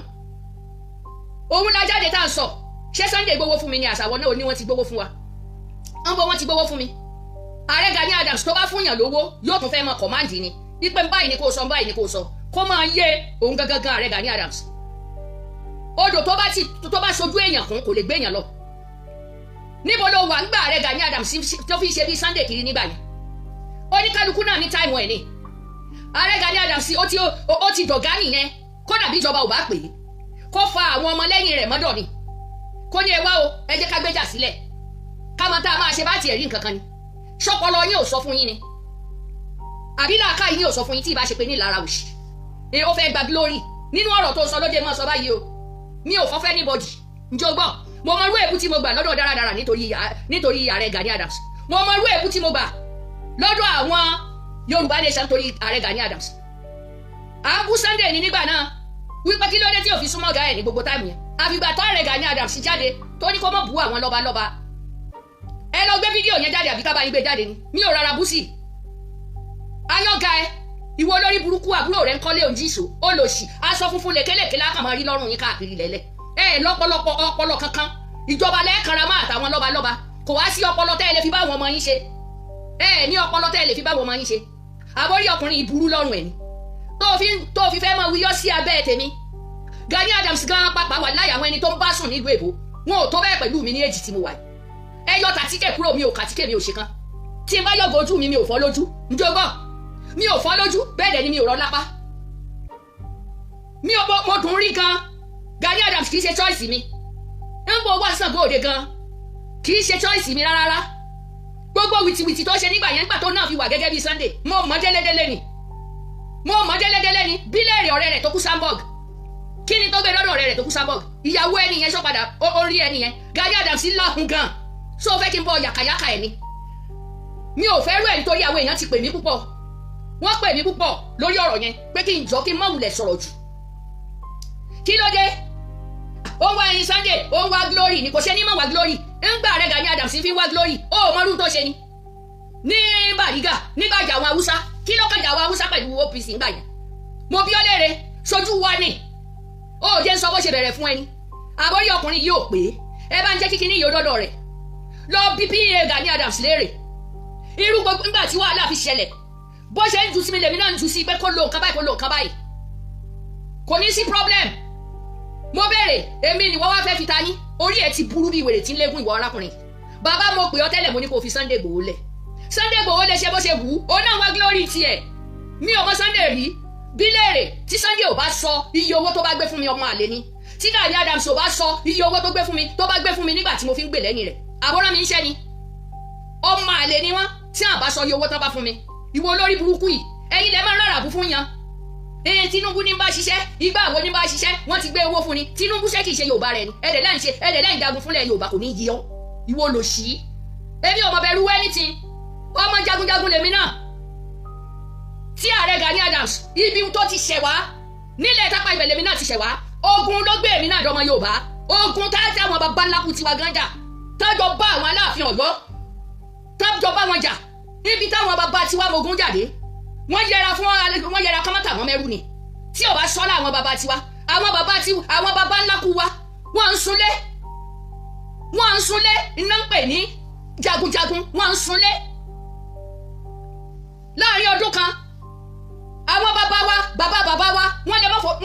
òun la jáde tá à ń sọ. Ṣé Sunday gbowó fún mi ni? Àṣàwọ̀ náà ní wọ́n ti gbowó fún wa, ń bọ́ wọ́n ti gbowó fún mi. Ààrẹ Gani Adams tó bá fún yàn lówó yóò tún fẹ́ mọ kọ̀máǹdì ni, ipe báyìí ni kò sọ, báyìí ni kò sọ, kó máa yé òun gangan gan ààrẹ Gani Adams. Odò tó bá sojú èèyàn kún kò lè gbé èèyàn lọ. Níbo ló wà ńgbà ààrẹ Gani Adams tó fi ṣe bí Sunday kiri nígbà yẹn? Oníkálukú náà ní táìmù ẹ̀ ni. Ààrẹ Gani Adams ó ti dọ̀gá nìyẹn, kódà bí ìjọba ò bá pè é kó fa àwọn ọmọlẹ́yìn rẹ̀ mọ́dọ̀ ni, kó ní ẹ wá o, ẹ jẹ́ ká gbéjà sílẹ̀ ká mọ tá a máa ṣe bá tiẹ̀ rí nǹkan kan ni. Ṣọpọlọ yín ò sọ fún yín ni? Àbí làákà yín ò sọ fún yín tí ì bá ṣe pé ní ìlara òṣì ẹ ó fẹ́ gba glory nínú ọ̀rọ̀ tó sọ lóde mọ́ sọ báyìí o. Mi ò fọ́fẹ́ níbọ̀dì njó gbọ́. Mo mọ irú èébú tí mo gbà lọ́dọ̀ dáradára nítorí ààrẹ Gani Adams. Mo mọ irú èébú tí mo gbà lọ́dọ̀ àwọn Yorùbá Nation torí ààrẹ Gani Adams. À ń bú Sunday ní nígbà náà wípé kí ló dé tí ò fi súnmọ́ ọ̀gá ẹ̀ ní gbogbo táìmù yẹn. Àfìgbà tó ààrẹ Gani Adams jáde tó ní kó mọ̀ bú àwọn lọ́balọ́ba. Ẹ lọ gbé fídíò yẹn jáde àbí ká bá yín gbé jáde ni. Mi ò rárá bú sí i. Ayọ́ga ẹ ìwọ olórí burúkú, àbúrò rẹ ń kọ́lé òǹjíṣò olòṣì, aṣọ funfun lèkélèké lákàn máa rí lọ́rùn yín káàkiri lẹ́lẹ̀. Ẹ lọ́pọ̀lọpọ̀ ọpọlọ kankan, ìjọba lẹ́ẹ̀kanra máa àtàwọn lọ́balọ́ba, kò wá sí ọpọlọ tẹ́ ẹ lè fi bá àwọn ọmọ yín ṣe. Ẹ ní ọpọlọ tẹ́ ẹ lè fi bá àwọn ọmọ yín ṣe. Àbórí ọkùnrin ìburú lọ́rùn ẹ̀ ni tó fi fẹ́ máa wíyọ́ sí abẹ́ tèmi. Gani Adams gan pàpà wà láyà àwọn ẹni tó ń bá sùn nílùú èbó, wọn ò tó bẹ́ẹ̀ pẹ̀lú mi ní èjì tí mo wà yìí. Ẹ yọ tàtíkè kúrò, mi ò kàtíkè, mi ò ṣe kan. Tí n bá yọ̀gọ̀ ojú mi, mi ò fọ́ lójú. Njó gbọ́, Mi ò fọ́ lójú, bẹ́ẹ̀ dẹ̀ ni mi ò rọ́ lápá. Mi ò mo dùn rí gan. Gani Adams kì í ṣe choice mi. Ń bọ̀ wá Ṣàngó Òde gan, kì í ṣe choice mi rárá. Gbogbo wìtìwìtì tó ṣe nígbà yẹn, nígbà tó náà fi wà gẹ́gẹ́ bí Sunday, mo mọ̀ délédélé ni, mo mọ̀ délédélé ni. Bílẹ̀rì ọ̀rẹ́ rẹ̀ tó kú Hamburg, kí ni tó gbé lọ́dọ̀ ọ̀rẹ́ rẹ̀ tó kú Hamburg? Ìyàwó ẹni yẹn sọ padà ó rí ẹni yẹn. Gani Adams láhùn gan. So fẹ́ kí n bọ yàkàyàkà ẹ̀ ni? Mi ò fẹ́ rú ẹ̀, nítorí àwọn èèyàn ti pè mí púpọ̀, wọ́n pè mí púpọ̀ lórí ọ̀rọ̀ yẹn pé kí n jọ kí n má wulẹ̀ sọ̀rọ̀ jù. Kí ló dé? Ó ń wá ẹyin Sunday, ó ń wá glory ni. Kò ṣe ní mọ̀ wá glory ńgbà rẹ̀. Gani Adams fi wá glory, ó mọ irú tó ṣe ni ní Bàrígà nígbà jà àwọn Haúsá. Kí ló kàn jà àwọn Haúsá pẹ̀lú OPC ńgbà yẹn? Mo bí ọ léèrè, sojú wa ni ó jẹ́ ń sọ bó ṣe bẹ̀rẹ̀ fún ẹni. Àbórí ọkùnrin yìí ò pé. Ẹ bá ń jẹ́ kíkiní yìí ó dọ́dọ̀ rẹ̀ lọ bí pa Gani Adams léèrè irú gbogbo nígbà tí wàhálà fi ṣẹlẹ̀. Bó ṣe ń jù sí mi lèmi náà ń jù sí pé kó lo nǹkan báyìí, kó lo nǹkan báyìí, kò ní sí problem. Mo béèrè, èmi ni wọ́n wá fẹ́ fi ta yín. Orí ẹ̀ ti burú bí wèrè tí ń léegun. Ìwọ arákùnrin, bàbá, mo pè ọ́ tẹ́lẹ̀, mo ní kó fi Sunday Igboho lẹ̀. Sunday Igboho lè ṣe bó ṣe wù ú, ó náà wá glory tiẹ̀. Mi ò mọ Sunday rí. Bí léèrè, tí Sunday ò bá sọ iye owó tó bá gbé fún mi, ọmọ àlè ni. Tí Gani Adams ò bá sọ iye owó tó gbé fún mi, tó bá gbé fún mi nígbà tí mo fi ń gbè lẹ́yìn rẹ̀, àbọ̀rọ̀ mi ń ṣẹ́ ni. Ọmọ àlè ni wọ́n tí àwọn bá sọ iye owó tó bá fún mi. Ìwọ olórí burúkú yìí, ẹ̀yin lẹ máa ń rárá bú fún yan. Ee, Tinubu ní bá ṣiṣẹ́, ìgbà wo ní bá ṣiṣẹ́? Wọ́n ti gbé owó fún ni. Tinubu ṣé kìí ṣe Yorùbá rẹ ni? Ẹ̀dẹ̀ lẹ́yìn ṣe, ẹ̀dẹ̀ lẹ́yìn jagun fúnlẹ̀ Yorùbá, kò ní yí ọ. Ìwọ lò sí. Èmi ò mọ̀ bẹ̀rù anything. Ọmọ jagunjagun lèmi náà. Tí ààrẹ Gani Adams, ibi tó ti ṣẹ̀ wá nílẹ̀ tápá, ibẹ̀ lèmi náà ti ṣẹ̀ wá. Ogun ló gbé èmi náà dọmọ Yorùbá. Ogun tá àwọn baba ńlá kú tiwa gan jà, tọ́jọ́ bá àwọn Aláàfin Ọ̀yọ́, tọ́jọ́ bá wọn jà, níbi táwọn baba tiwa mogun jáde, wọ́n yẹra fún wọ́n yẹra kọ́mọ́tà wọn mẹ́rù ni. Tí ò bá sọ́lá àwọn baba tiwa, àwọn baba tiwa, àwọn baba ńlá kú wa, wọ́n ń sunlé, wọ́n ń sunlé. Iná ń pè ní jagunjagun. Wọ́n ń sunlé láàrin ọdún kan. Àwọn bàbá wa, bàbá bàbá wa, wọ́n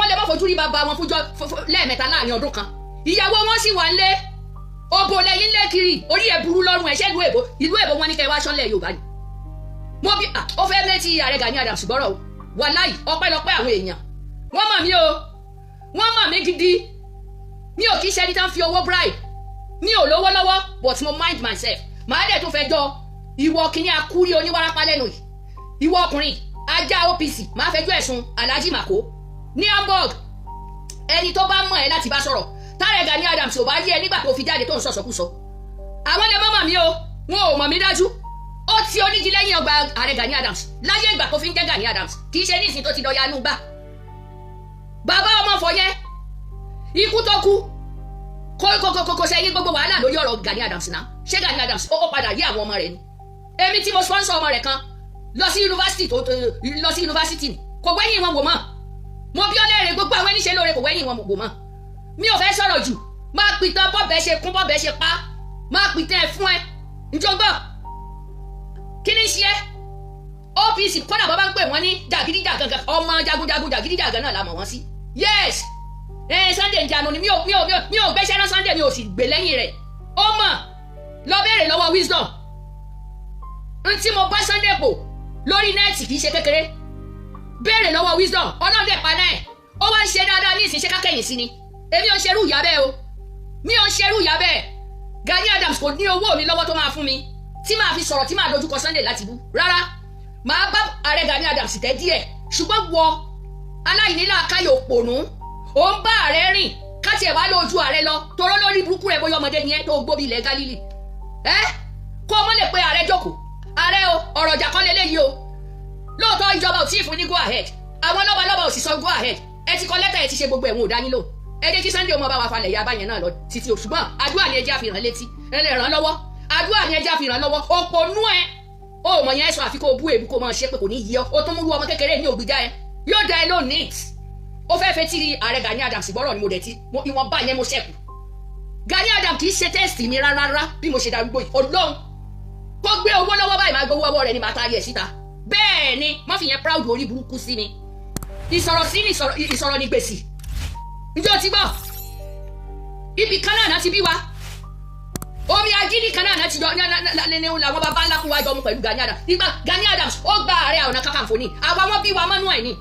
lè má fojú rí bàbá wọn fúnjọ lẹ́ẹ̀mẹ́ta láàrin ọdún kan. Ìyàwó wọn sì wà ńlé. Òbò lẹ́yìn lé kiri. Orí ẹ̀ burú lọ́rùn ẹ̀. Ṣé ìlú èbó, ìlú èbó wọn ní kẹ́ ẹ wá sọ́nlẹ̀ Yorùbá ni? Mo bí ó fẹ́ létí ààrẹ Gani Adams gbọ́rọ̀ o. Wàláì, ọpẹ́lọpẹ́ àwọn èèyàn. Wọ́n mọ̀ mí o, wọ́n mọ̀ mí gidi. Mi ò kí ṣe ẹni tán fi owó bribe. Mi ò lówó lọ́wọ́, but mo mind myself. Màá dẹ̀ tún fẹ́ jọ ìwọ kìíní akúrí oníwárápá lẹ́nu yìí, ìwọ ọkùnrin ajá OPC, máa fẹjọ́ ẹ̀sùn Alhaji Mako ní Hamburg. Ẹni tó bá mọ̀ ẹ́ láti bá sọ̀rọ̀, táàrẹ Gani Adams ò bá yé ẹ nígbà tó fi jáde tó ń sọ̀sọ̀kúsọ. Àwọn lè mọ̀ mí o, wọn ò mọ̀ mí dájú. Ó ti oníjì lẹ́yìn ọgbà ààrẹ Gani Adams láyé ìgbà tó fi ń jẹ́ Gani Adams, kì í ṣe ní ìsìn tó ti dọ̀ya nú gbà. Bàbá ọmọ fọ yẹn, ikú tó kú kó sẹ́yìn gbogbo wàhálà lórí ọ̀rọ̀ Gani Adams náà. Ṣé Gani Adams ó padà rí àwọn ọmọ rẹ̀ ni? Èmi tí mo sponsor ọmọ rẹ̀ kan lọ sí yunifásitì, tó lọ sí yunifásitì ni, kò wẹ́yìn wọn wò mọ́. Mo bí ọlẹ́rìí, gbogbo àwọn ẹníṣẹ́ lóore, kò wẹ́yìn wọn wò mọ́. Mi ò fẹ́ sọ̀rọ̀ jù. Máa pìtàn bọ́ọ̀bẹ ṣe kún, bọ́ọ̀bẹ ṣe pa, máa pìtàn ẹ̀ fún ẹ. Njọ́gbọ́, kí ni ṣe OPC? Kódà bàbá ń pè wọ́n ní jàgídíjàgan, ọmọ jagunjagun jàgídíjàgan náà la mọ̀ wọ́n sí. Yes, Sunday njanu ni. Mi ò gbéṣẹ́ náà Sunday, mi ò sì gbè lẹ́yìn rẹ̀. Ó mọ̀, lọ béèrè lọ́wọ́ Wisdom. N tí mo bá Sunday pò lórí net kì í ṣe kékeré. Béèrè lọ́wọ́ Wisdom. Ọlọ́dẹ paná ẹ̀, ó wá ń ṣe dáadáa ní ìsìn. Ṣe kákẹ́yìn sí ni? Èmi ò ń ṣerú ìyá bẹ́ẹ̀ o, mi ò ń ṣerú ìyá bẹ́ẹ̀. Gani Adams kò ní owó mi lọ́wọ́ tó máa fún mi tí màá fi sọ̀rọ̀, tí màá dojúkọ Sunday láti bú rárá. Màá bá ààrẹ Gani Adams tẹ́ díẹ̀, ṣùgbọ́n wọ aláìníláàkáyò òpònú, ò ń bá ààrẹ rìn káti ẹ̀ wá lójú ààrẹ lọ toró lórí burúkú rẹ̀. Bóyá ọmọdé ni ẹ tó gbóbi ilẹ̀ Galili ẹ, kó o mọ̀ lè pe ààrẹ jókòó. Ààrẹ o, ọ̀rọ̀ ìjà kan lélẹ́yìí o. Lóòótọ́, ìjọba ò tí ì fún ní go ahead, àwọn lọ́balọ́ba ò sì sọ go ahead. Ẹ ti kọ lẹ́tà, ẹ ti ṣe gbogbo ẹ̀wọ̀n, ò dání lò. Ẹ jẹ́ kí Sunday ọmọ bá wa falẹ̀ ya báyẹn náà lọ títí o. Ṣùgbọ́n àdúrà ni ẹ jẹ́ àfihàn létí, ẹ lè ràn lọ́wọ́. Àdúrà ni ẹ jẹ́ àfihàn lọ́wọ́. Òpònú ẹ, ó mọ̀ yẹn sọ, àfi kó o bú èbú, kó o máa ṣe pé kò ní yí ọ. Ó tún múlú ọmọ kékeré ní ògbìjà ẹ, yóò da ẹ lónìí. Ó fẹ́ fẹ́ tí ààrẹ Gani Adams gbọ́rọ̀ ni. Mo dẹ̀ ti ìwọ̀nba yẹn mo ṣẹ̀kù. Gani Adams kì í ṣe taste mi rárá. Bí mo ṣe darúgbó yìí, Ọlọ́run, kó gbé owó lọ́wọ́ báyìí, máa gbowó ọwọ́ rẹ̀ ni, màá taari ẹ̀ síta. Bẹ́ẹ̀ ni, má fi yẹn proud orí burúkú sí mi. Ìsọ̀rọ̀ sí ni ìsọ̀rọ̀ ni gbèsè. Ǹjẹ́ o ti gbọ́? Ibì kan náà ti bí wa. Omi agídí kan náà ti jọ ní làwọn baba ńlá kú wájọ mu pẹ̀lú Gani Adams. Ìgbà Gani Adams ó gba Ààrẹ Ọ̀nà Kakanfò ni. Àwa wọn bí wa mọ́nú ẹ̀ ni.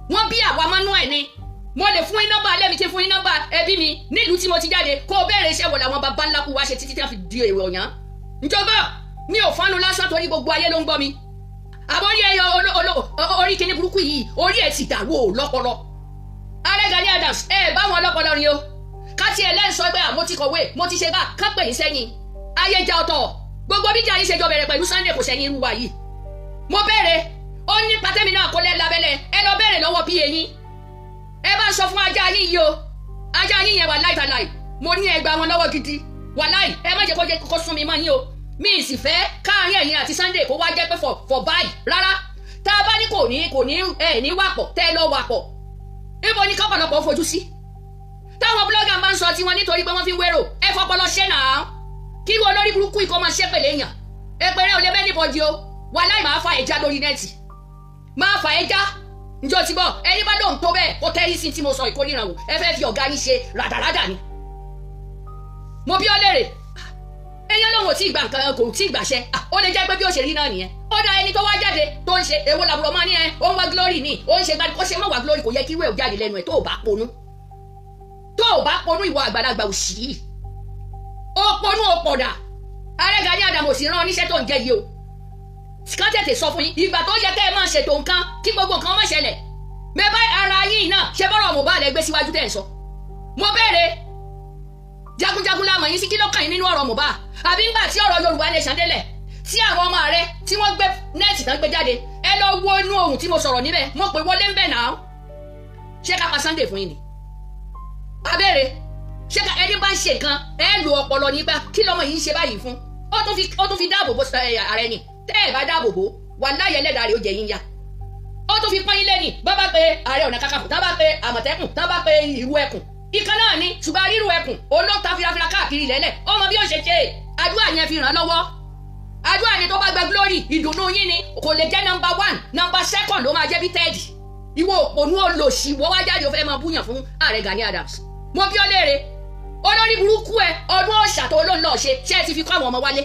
Wọ́n bí àwa mọ́nú ẹ̀ ni. Mo lè fún yín nọ́mbà alẹ́ mi, kí n fún yín nọ́mbà ẹbí mi nílùú tí mo ti jáde, kó o béèrè iṣẹ́ wo làwọn baba ńlá kú wá ṣe títí tí wọ́n fi di èrò ọ̀yàn. Njọba mi ò fọ́nu lásán torí gbogbo ayé ló ń gbọ́ mi. Àbórí ẹyọ orí kíní burúkú yìí, orí ẹ̀ ti dàrú o lọ́pọlọ. Ààrẹ Gani Adams ẹ bá wọn lọ́pọlọ ni o. Káti ẹ lẹ́ǹsọ pé mo ti kọ̀wé, mo ti ṣe bá kán pè yín sẹ́yìn. Ayé ja ọ̀tọ̀. Gbogbo bíjà yín ṣe jọ bẹ̀rẹ̀ pẹ̀lú Sunday kò sẹ́yìn irú wa yìí. Mo béèrè, ó ní pàtẹ́mi náà kó lẹ́ lábẹ́lẹ̀, ẹ lọ béèrè lọ́wọ́ pa yín. Ẹ bá sọ fún ajá yín yìí o. Ajá yín yẹn wà láìtàláì. Mo ní ẹgbàá wọn lọ́wọ́ gidi. Wàláì, ẹ má jẹ́ kó jẹ́ kó sún mi mọ́ yín o. Mi sì fẹ́ káàárín ẹ̀yin àti Sunday kó wá jẹ́ pé for báyìí rárá. Tá a bá ní kò ní ẹ ní wàpọ̀ tẹ́ ẹ lọ wàpọ̀. Ibo ni kọ́pọ̀lọpọ̀ fojú sí? Táwọn blogger máa ń sọ tiwọn nítorí pé wọ́n fi ń wérò. Ẹ fọpọlọ ṣẹ́ náà. Kí wo lórí burúkú ikọ̀ máa ṣẹ́ pẹ̀lẹ́ èèyàn. Ẹ̀pẹ̀rẹ̀ ò lè bẹ́ẹ̀ níbọ̀dì o. Wàláì máa fa ẹja lórí nẹ́ẹ̀tì. Máa fa ẹja. Ǹjọ́ ti bọ̀, ẹni bá lóun tó bẹ́ẹ̀ kó tẹ́rí sí tí mo sọ ìkórìíra wò. Ẹ fẹ́ fi ọ̀gá yín ṣe ràdàràdà ni. Mo bí ọ léèrè. Eyín lòun ò tí ì gba nǹkan, kò tí ì gbàṣẹ. Ó lè jẹ́ pé bí ó ṣe rí náà nìyẹn. Ó dá ẹni tó wá jáde tó ń ṣe èwo làbúrò máa ní ẹ, ó ń wá glory ní, ó ń ṣe gbadé, ó ṣe má wá glory, kò yẹ kí ìwé ò jáde lẹ́nu ẹ̀ tó o bá ponú. Tó o bá ponú ìwọ àgbàlagbà òṣì yìí. Ó ponú ó pọ̀dà. Ààrẹ Gani Adams ò sì rán oníṣẹ́ tó ń jẹ yìí o. Kán tètè sọ fún yín, ìgbà tó yẹ kẹ́ ẹ máa ṣètò nǹkan kí gbogbo nǹkan má ṣẹlẹ̀. Mẹ́bá ara yín náà ṣe bọ́rọ̀ Mohbad lẹ gbé síwájú tẹ̀ ń sọ. Mo béèrè, jagunjagun la mọ̀ yín sí, kí ló kàn yín nínú ọ̀rọ̀ Mohbad? Àbí ńgbà tí ọ̀rọ̀ Yorùbá Nation délẹ̀ tí àwọn ọmọ rẹ tí wọ́n gbé nẹ́ẹ̀tì tán gbé jáde, ẹ lọ wo inú ohun tí mo sọ̀rọ̀ níbẹ̀, mo pè wọlé ń bẹ̀ náà. Ṣé ká pa Sunday fún yín ni? Abẹ́rẹ́, ṣé ká ẹni bá ń ṣe nǹkan ẹ lo ọpọlọ nípa kí lọmọ yìí ń ṣe báyìí fún? Ó tún fi dáàbò bo ààrẹ ni. Tẹ́ ẹ bá dáàbò bò, wàláhì ẹlẹ́dàá rẹ̀ ó jẹ yín ya. Ó tún fi pọ́n yín lẹ́ni, bá bá pe Ààrẹ Ọ̀nà Kakanfò, tá bá pe Àmọ̀tẹ́kùn, tá bá pe ìrú ẹkùn. Ìkan náà ni, ṣùgbọ́n rírú ẹkùn olóńtà firafira káàkiri lẹ́lẹ̀, ó mọ bí ó ṣe ṣe. Àdúrà yẹn fi ràn án lọ́wọ́. Àdúrà ni tó bá gba glory, ìdùnnú yín ni, kò lè jẹ́ number 1, number 2 ló máa jẹ́ bí third. Ìwọ òpònú olòṣì wọ́n wá jáde ó fẹ́ máa búyàn fún Ààrẹ Gani Adams. Mo bí ọ léèrè, olórí burúkú ẹ, ọdún òòṣà tó ló ń lọ ṣe, ṣé ẹ ti fi kọ́ àwọn ọmọ wálé?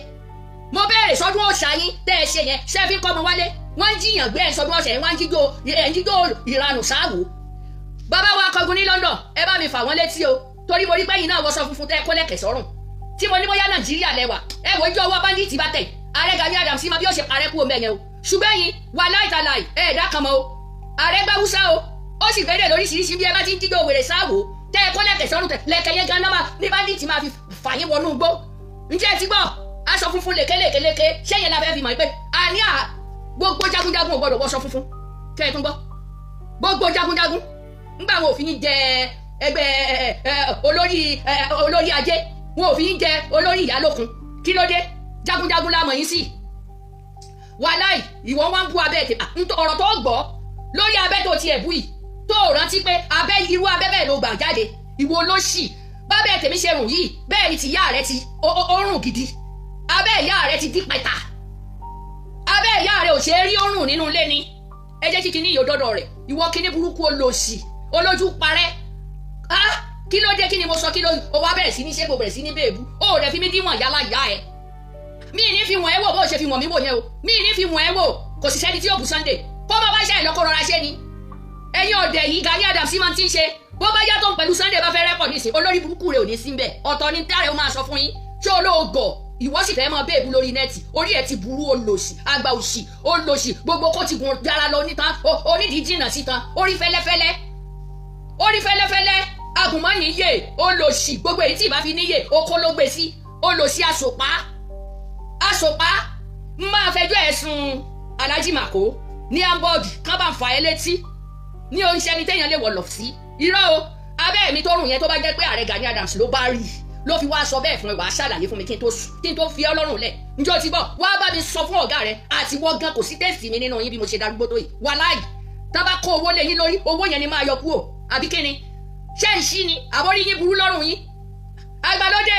Mo béèrè, sọdún òòṣà yín tẹ́ ẹ ṣe yẹn, ṣé ẹ fi kọ́ ọmọ wálé? Wọ́n ń jiyàn gbé ẹ̀ sọdún òòṣà yẹn, wọ́n ń jíjó ìranù sáàwò. Bàbá wa akọgun ní London, ẹ bá mi fà wọ́n létí o, torí mo rí pé yín náà wọṣọ funfun tẹ́ ẹ kó lẹ̀kẹ̀ sọ́rùn. Tí mo ní bóyá Nàìjíríà lẹ́wà, ẹ wò ojú ọwọ́ bandit bá tẹ̀. Ààrẹ Gani Adams máa bí ó ṣe parẹ́ kú omi ẹ̀yẹn o. Ṣùgbọ́n yín wà láìtàláì, ẹ ẹ̀dá kan mọ́ o. Ààrẹ gbá Húsá o, ó sì gbẹ́dẹ̀ lóríṣiríṣi bí ẹ bá ti ń jíjó wèrè sáàwò. Tẹ́ ẹ kó lẹ̀kẹ̀ sọ́rùn tẹ̀ lẹ̀kẹ̀ yẹn gan náà ní bandit máa fi fà yín wọnú igbó. Ǹjẹ́ ẹ ti gbọ́? Aṣọ funfun lékelèkeléke, ṣé yẹn la fẹ́ fi mọ̀ pé àní à gbogbo jagunjagun ò gbọdọ̀ wọṣọ funfun. Kẹ́ ẹ tún gbọ́. Gbogbo jagunjagun ńgbà wọn ò fi yín jẹ ẹgbẹ́ olórí ajé, wọn ò fi yín jẹ olórí ìyálókun. Kí ló dé? Jagunjagun la mọ̀ yín sí. Wàláì, ìwọ wá ń bú abẹ́ tèmi. Ọ̀rọ̀ tó gbọ́ lórí abẹ́ tó tiẹ̀ bú yìí, tó rántí pé abẹ́ irú abẹ́ bẹ́ẹ̀ ló gbà jáde. Ìwọ olóṣì, bábẹ́ tèmi ṣe rùn yìí, bẹ́ẹ̀ ni tìyá rẹ ti ó rùn gidi. Abẹ́ ìyá rẹ ti dí pẹ̀tà. Abẹ́ ìyá rẹ ò ṣe é rí òrùn nínú ilé ni. Ẹ jẹ́ kí kinní yìí ó dọ́dọ̀ rẹ̀. Ìwọ kinní burúkú olòṣì, olójú parẹ́. Ah, kí ló dé? Kí ni mo sọ? Kí ló o wá bẹ̀rẹ̀ sí ní ṣe kò bẹ̀rẹ̀ sí ní bèèbú? O rẹ̀ fi mí díwọ̀n yálà yá ẹ. Mi ní fi wọ̀n ẹ́ wò bó ṣe fi wọ̀n mí wò yẹn o. Mi ní fi wọ̀n ẹ́ wò, kò sì sẹ́ni tí yóò bú Sunday. Kó bá bá ṣe ìlọ́kọ̀ rọra ṣe ni. Ẹ̀yin ọ̀dẹ̀ yìí Gani Adams máa ti ń ṣe. Bó bá yá tó ń pẹ̀lú Sunday bá fẹ́ rẹ́pọ̀ nísìn, olórí burúkú rẹ̀ ò ní sí ń bẹ̀. Ọ̀tọ̀ ni táàrẹ̀ ó máa sọ fún yín. Ṣé olóògọ̀? Ìwọ sì fẹ́ mọ béèbù lórí nẹ́ẹ̀tì, orí ẹ̀ ti burú, olòṣì, àgbà òṣì, olòṣì, gbogbo kó ti gùn dára lọ nítan, onídìí jìnnà sítan, orí fẹ́lẹ́fẹ́lẹ́, orí fẹ́lẹ́fẹ́lẹ́, agùnmọ́nìyè, olòṣì, gbogbo èyí tí ìbá fi níyè, oko ló gbé sí, olòṣì àsòpá, àsòpá, máa fẹjọ́ ẹ̀sùn Alhaji Mako ní Hamburg, kán bá ń fà ẹ́ létí, ní oúnjẹ ni téèyàn lè wọ̀lọ̀ sí. Irọ́ o, abẹ́ mi tó rùn yẹn tó bá jẹ́ pé Ààrẹ Gani Adams ló bá rí i ló fi wá sọ bẹ́ẹ̀ fún ẹ, wàá ṣàlàyé fún mi kí n tó fi Ọlọ́run lẹ̀. Njọ́ ti bọ̀ wá bá mi sọ fún ọ̀gá rẹ àti wọ́n gan, kò sí tẹ́sì mi nínú yín bí mo ṣe darúgbó tó yìí. Wàláì, tá bá kó owó lé yín lórí, owó yẹn ni máa yọ kúrò àbí kíni? Ṣé ń ṣí ni? Àbórí yín burú lọ́rùn yín. Àgbàlódé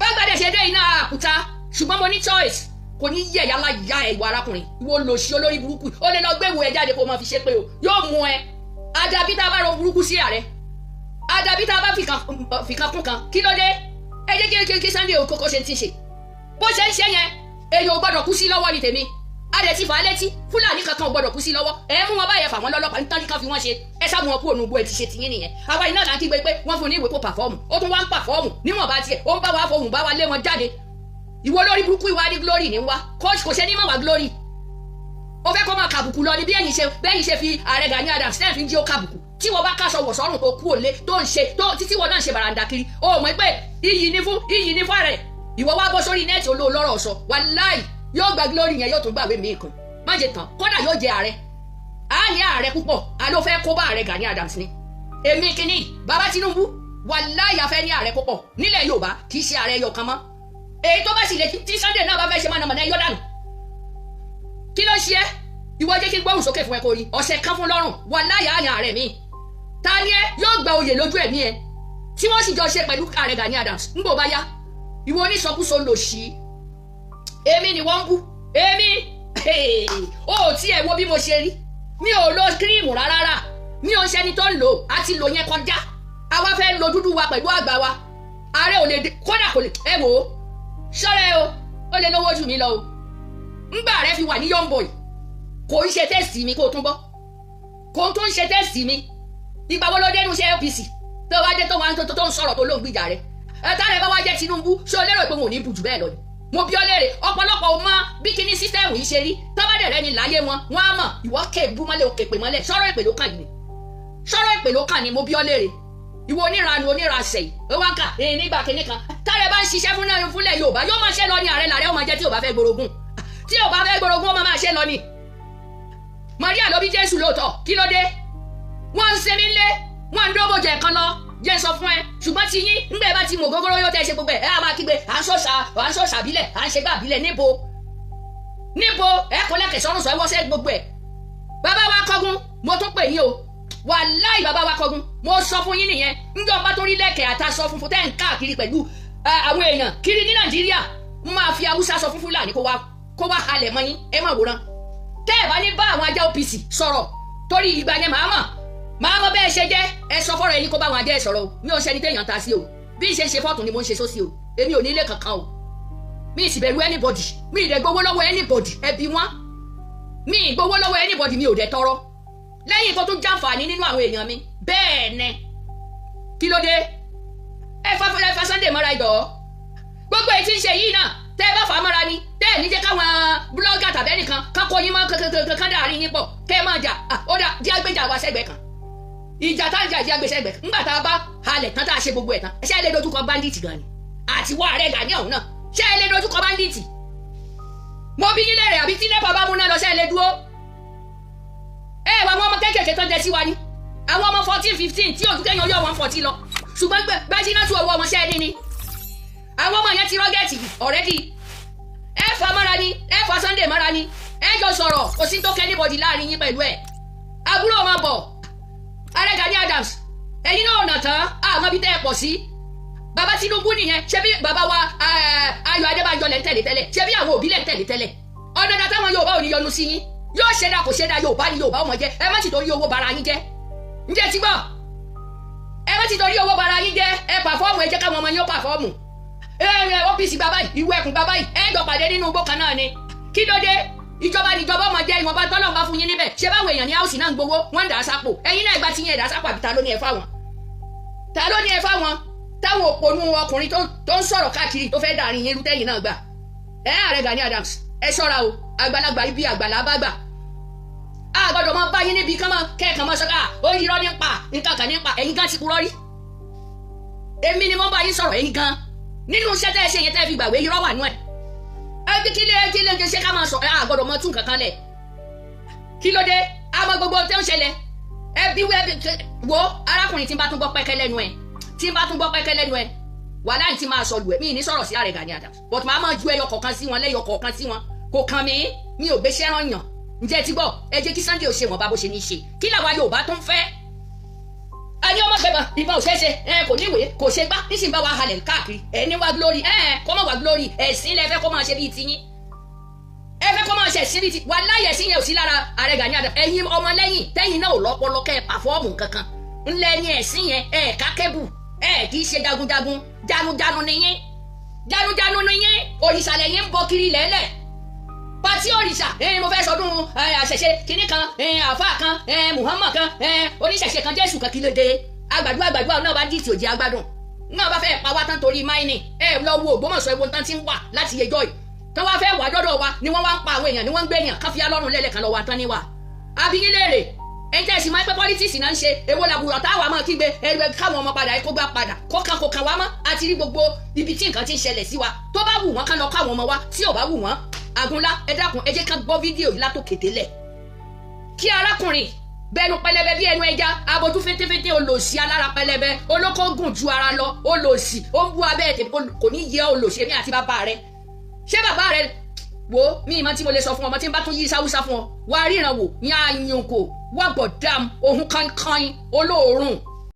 bágbàdé ṣe dé iná àkúta, ṣùgbọ́n mo ní choice, kò ní yẹ yálà ya ẹ ìwà arákùnrin, ìwọ lòṣì olórí burúkú, ó lè lọ gbé ìwò ẹ jáde kó máa fi ṣe pé o yóò mú ẹ. Àdàbí tá a bá ro burúkú sí ààrẹ, àdàbí tá a bá fìkan kún kan, kí ló dé? Ẹ jẹ́ kí Sunday kókó ṣe ti ṣe bó ṣe ń ṣe yẹn. Èyàn ò gbọ́dọ̀ kú sí lọ́wọ́ ní tèmi. A dẹ̀ ti fà á létí, Fúlàní kankan ò gbọ́dọ̀ kú sí lọ́wọ́. Ẹ mú wọn báyẹn, fà wọ́n lọ́lọ́pàá nítorí kan fi wọ́n ṣe. Ẹ sá mú wọn kú ònú gbó. Ẹ ti ṣe tiyín nìyẹn. Àwa iná là ń kígbe pé wọ́n fún ní ìwé kó perform. Ó tún wá ń perform níwọ̀nba tiẹ̀, ó ń bá wa fohùn bá wa lé wọn jáde. Ìwọ lórí burúkú, ìwà ní glory ní wá kò ṣe ní mọ̀ wá glory. Ó fẹ́ kó máa kàbùkù lọ ní bí ẹ̀yin ṣe bẹ́yìn ṣe fi ààrẹ Gani Adams tẹ́ fi ń jí ó kàbùkù. Tí wọ́n bá káṣọ wọ̀ sọ́rùn tó kú òlé tó ń ṣe tó títí wọ́n náà ń ṣe bàràǹdà kiri, ó mọ̀ pé iyì ní fún, iyì ní fún ààrẹ. Ìwọ wá bọ́ sórí net olóòlọ́rọ̀ sọ. Wàláì, yóò gba glory yẹn, yóò tún gbàwé míì kan má jẹ tán. Kódà yóò jẹ ààrẹ, á ní ààrẹ púpọ̀. A ló fẹ́ kó bá ààrẹ Gani Adams ni. Èmi kìíní bàbá Tinubu, wàláì, a fẹ́ ní ààrẹ púpọ̀ nílẹ̀ Yorùbá, kì í ṣe ààrẹ ẹyọ kan mọ́. Èyí tó bá sì lè tí Sunday náà bá fẹ́ ṣe mọ̀nàmọ́ná, yọ dànù. Kí ló ṣe é? Ìwọ jẹ́ kí n gbóhùn sókè fún ẹ kó rí ọ̀sẹ̀ kan fún lọ́rùn. Wàláì, á ní ààrẹ mi. Ta ni ẹ yóò gba oyè lójú ẹ̀mí ẹ tí wọ́n sì jọ ṣe pẹ̀lú ààrẹ Gani Adams ń bò bá yá? Ìwọ onísọkúsọ lòṣì, èmi ni wọ́n ń bú èmi. Ó tí ẹ wo bí mo ṣe rí, mi ò lo cream rárá, mi ò ń ṣẹni tó ń lò á ti lò yẹn kọjá. Àwa fẹ́ lo dúdú wa pẹ̀lú àgbà wa. Ààrẹ ò lè dé kódà kò lè. Ẹ wò ó, ṣọ́rẹ́ o, ó lè lówó jù mí lọ o. Ńgbà rẹ fi wà ní young boy, kò ń ṣe test mi kó o tún bọ́, kò tún ń ṣe test mi. Ìgbà wo ló dénú iṣẹ́ OPC tó wá dé tó wá tó ń sọ̀rọ̀ tó ló ń gbìjà rẹ? Ẹ̀ta rẹ bá wá jẹ́ Tinubu, ṣé o lérò pé wọn ò ní bù jù bẹ́ẹ̀ lọ ni? Mo bí ọ léèrè. Ọ̀pọ̀lọpọ̀ ò mọ bí kíní system yìí ṣe rí. Tọ́bàdẹ̀ rẹ ni láyé wọn, wọn á mọ̀. Ìwọ kè bú mọ́lẹ̀, òkè pè mọ́lẹ̀, sọ̀rọ̀ ìpè ló kàn yìí ni, sọ̀rọ̀ ìpè ló kàn ni. Mo bí ọ léèrè, ìwọ oníranu onírasẹ̀ yìí, ó wá ń kà èyí nígbà kíní kan. Tààrẹ bá ń ṣiṣẹ́ fún náà fúnlẹ̀ Yorùbá, yóò máa ṣe lọ ní. Ààrẹ làrẹ ó máa jẹ́. Tí ò bá fẹ́ gborogún, tí ò bá fẹ́ gborogún, ó máa máa ṣe lọ ní. Maria ló bí Jésù lóòótọ́. Kí ló dé? Wọ́n ń ṣe mí lé, wọ́n ń dóbò jẹ kan lọ jẹ́ sọ fún ẹ. Ṣùgbọ́n ti yín ńgbẹ́ bá ti mọ̀ gógóró yóò tẹ́ ṣe gbogbo ẹ̀, ẹ á máa kígbe à ń sọ̀sà, à ń sọ̀sà bílẹ̀, à ń ṣe gbà bílẹ̀. Níbo níbo? Ẹ kò lẹ́kẹ̀ sọ́run sọ ẹ wọ́sẹ̀ gbogbo ẹ̀. Bàbá wa kọ́gun, mo tún pè yín o. Wàláì, bàbá wa kọ́gun, mo sọ fún yín nìyẹn. Ńjọ́ bá tó rí lẹ́kẹ̀ àtàsọ funfun tẹ́ ń káàkiri pẹ̀lú àwọn èèyàn kiri ní Nàìjíríà, ń máa fi Haúsá sọ fún Fúlàní kó wá halẹ̀ mọ́ yín. Ẹ má wòran tẹ́ ẹ bá ní bá àwọn ajá OPC sọ̀rọ̀, torí ìgbà yẹn màá mọ̀ bẹ́ẹ̀ ṣe jẹ́. Ẹ sọ fọ́rọ̀ ẹyin kó bá àwọn ajá ẹ sọ̀rọ̀ o. Mi ò ṣẹni téèyàn ta sí o. Bí ṣe ń ṣe fọ́ọ̀tún ni mo ń ṣe sósì o. Èmi ò ní ilé kankan o. Mi ì sì bẹ̀rù anybody, mi ì dẹ̀ gbowó lọ́wọ́ anybody. Ẹbí wọn, mi ì gbowó lọ́wọ́ anybody, mi ò dẹ̀ tọrọ lẹ́yìn kó tún jàǹfààní nínú àwọn èèyàn mi. Bẹ́ẹ̀ ni, kí ló dé? Ẹ fa ẹ fa Sunday mọ́ra ìdọ̀. Gbogbo èyí tí ń ṣe yìí náà, tẹ́ ẹ bá fà á mọ́ra ni, tẹ́ ẹ ní jẹ́ káwọn blogger tàbí ẹnìkan kán kó yín mọ́ kankan dàrin yín pọ̀ kẹ́ ẹ máa jà. Ó dà, jí agbéjà wa sẹ́gbẹ̀ẹ́ kan. Ìjà tá ń jà, jí agbé sẹ́gbẹ̀ẹ́ kan. Ńgbà tá a bá halẹ̀ tán, tá a ṣe gbogbo ẹ̀ tán, ṣé ẹ lè dojúkọ bandit gan ni àti wọ́ ààrẹ Gani ọ̀hún náà? Ṣé ẹ lè dojúkọ bandit? Mo bí yín lẹ́rẹ̀. Àbí tí NEPA bá múná lọ, ṣé ẹ lè dúró? Ẹ wà àwọn ọmọ kéékèèké tó ń jẹ sí wa ni, àwọn ọmọ 14, 15 tí òtún kẹ́yìn ọyọ́ wọn 14 lọ, ṣùgbọ́n gbẹ́sí náà tún ọwọ́ wọn ṣẹ́ ní ni. Àwọn ọmọ yẹn ti rugged already. Ẹ fa mọ́ra ni, ẹ fa Sunday mọ́ra ni, ẹ jọ sọ̀rọ̀. Kò sí tó kẹ́ anybody láàrin yín pẹ̀lú ẹ̀. Àbúrò máa bọ̀, ààrẹ Gani Adams, ẹ̀yin náà ọ̀nà tán àmọ́ bí tẹ́ ẹ pọ̀ sí. Bàbá Tinubu nìyẹn. Ṣé bí bàbá wa Ayọ̀ Adébánjọ lẹ́ ń tẹ̀lé tẹ́lẹ̀? Ṣé bí àwọn òbí lẹ́ ń tẹ̀lé tẹ́lẹ̀? Ọ̀nà dà táwọn Yorùbá ò ní yọnu sí yín. Yóò ṣe dà, kò ṣe dà, Yorùbá ni Yorùbá ọmọ jẹ́. Ẹ má ti torí owó bara yín jẹ́. Ǹjẹ́ ti gbọ́? Ẹ má ti torí owó bara yín jẹ́. Ẹ perform, ẹ jẹ́ káwọn ọmọ yín ó perform. Ẹ ẹ OPC bàbá yìí, ìwé ẹkùn bàbá yìí, ẹ jọ pàdé nínú igbó kan náà ni. Kí ló dé? Ìjọba ni ìjọba ọmọ jẹ́. Ìwọ̀nba tọ́lọ̀ bá fún yín níbẹ̀, ṣé báwọn èèyàn ní house náà ń gbowó, wọ́n ń dà á sápò. Ẹ̀yin náà gba tiyín, ẹ̀ dà á sápò. Àbí ta ló ní ẹ fáwọn? Ta ló ní ẹ fáwọn? Táwọn òpònú ọkùnrin tó ń sọ̀rọ̀ káàkiri tó fẹ́ dàrin yín rú, tẹ́yìn náà gbà. Ẹ ààrẹ Gani Adams, ẹ ṣọ́ra o. Àgbàlagbà ibi àgbàlá bá gbà, a gbọ́dọ̀ máa bá yín níbi kán máa kẹ́ẹ̀kan máa sọ́kà ó ń irọ́ nípa nǹkan kan nípa ẹ̀yin gan ti purọ́ rí. Èmi ni mo bá yín sọ̀rọ̀. Ẹ̀yin gan nínú iṣẹ́ tẹ́ ẹ ṣe yẹn, tẹ́ ẹ fi gbàgbé, irọ́ wà nú ẹ̀. Ẹ kí lè ṣe ká máa sọ? Ẹ a gbọ́dọ̀ máa tún nǹkan kan lẹ̀. Kí ló dé? Àmọ́ gbogbo tẹ́ ń ṣẹlẹ̀. Ẹ bí wẹ́ wo arákùnrin, tí n bá tún gbọ́ pẹ́kẹ́ lẹ́nu ẹ̀, tí n bá tún gbọ́ pẹ́kẹ́ lẹ́nu ẹ̀, wàhálà tí máa sọ lù ẹ̀. Mi ní sọ̀rọ̀ sí ààrẹ Gani Adams, but màá máa ju ẹyọ kọ̀ọ̀kan sí wọn, lẹ́yọ kọ̀ọ̀kan sí wọn. Kò kàn mí, mi ò gbéṣẹ́ rán yàn. Ǹjẹ́ ti gbọ́? Ẹ jẹ́ kí Sunday ò ṣe wọ́n bá bó ṣe ní ṣe. Kí làwa Yorùbá tó ń fẹ́? Ẹni ọmọ gbẹ̀bọ̀n, ìbọn ò ṣeé ṣe, ẹ kò níwèé, kò ṣe gbá, nísìnyí bá wa halẹ̀ káàkiri. Ẹ ní wá glory, ẹ kọ́ mọ̀ wá glory. Ẹ̀sìn lẹ fẹ́ kó máa ṣe bíi tiyín, ẹ fẹ́ kó máa ṣe ẹ̀sìn bíi ti wàláhì. Ẹ̀sìn yẹn ò sí lára ààrẹ Gani Adams. Ẹ̀yin ọmọlẹ́yìn tẹ́yìn náà ò lọ́pọlọ kẹ́ ẹ perform kankan ńlẹ̀ ní ẹ̀sìn yẹn. Ẹ̀ ká kébù, ẹ̀ kì í ṣe jagunjagun. Janujanu nìyín, janujanu nìyín. Òrìṣà lẹ́yìn ń bọ kiri lẹ́lẹ̀ pati òrìṣà. Mo fẹ́ sọdún àṣẹṣe kínní kan, àáfàá kan, Muhammad kan, oníṣẹ̀ṣe kan, Jésù kan. Kí ló dé? Àgbàdo àgbàdo náà bá dìtì òjì àgbàdùn náà bá fẹ́ pa wá tán torí mining. Ẹ lọ wo Ògbómọ̀ṣọ́, ewo tán ti ń wà láti yẹjọ́ yìí tán wá fẹ́ wà dọ́dọ̀ wa ni wọ́n wá ń pa àwọn èèyàn, ni wọ́n ń gbé èèyàn káfíà lọ́rùn lẹ́lẹ̀ kan lọ́wọ́ tán ní wa. Abiyin léèrè, ẹ̀yin tẹ́ ẹ sì máa ń pẹ́ politics náà ń ṣe, èwo làbùrọ̀ táwa máa kígbe ẹgbẹ́ káwọn ọmọ padà, kó gbá padà, kó kàn wá mọ́? Àti rí gbogbo ibi tí nǹkan ti ń ṣẹlẹ̀ sí wa. Tó bá wù wọ́n, kán lọ káwọn ọmọ wa. Tí ò bá wù wọ́n, àgúnlá, ẹ dákun, ẹ jẹ́ ká gbọ́ fídíò yìí látòkè délẹ̀. Kí arákùnrin bẹnu pẹlẹbẹ bí ẹnu ẹja, abojú fetefete, olòṣì alára pẹlẹbẹ, olókógùn ju ara lọ, olòṣì, ó ń bú abẹ́ ẹ̀, kò ní yẹ olòṣì. Èmi àti bàbá rẹ, ṣé bàbá rẹ wo mi ìmọ̀ tí mo lè sọ fún ọmọ tí n bá tún yí sáwúsá fún ọ, wá ríran wò ní àyànkò wá bọ̀ dam ohun kankan olóòórùn.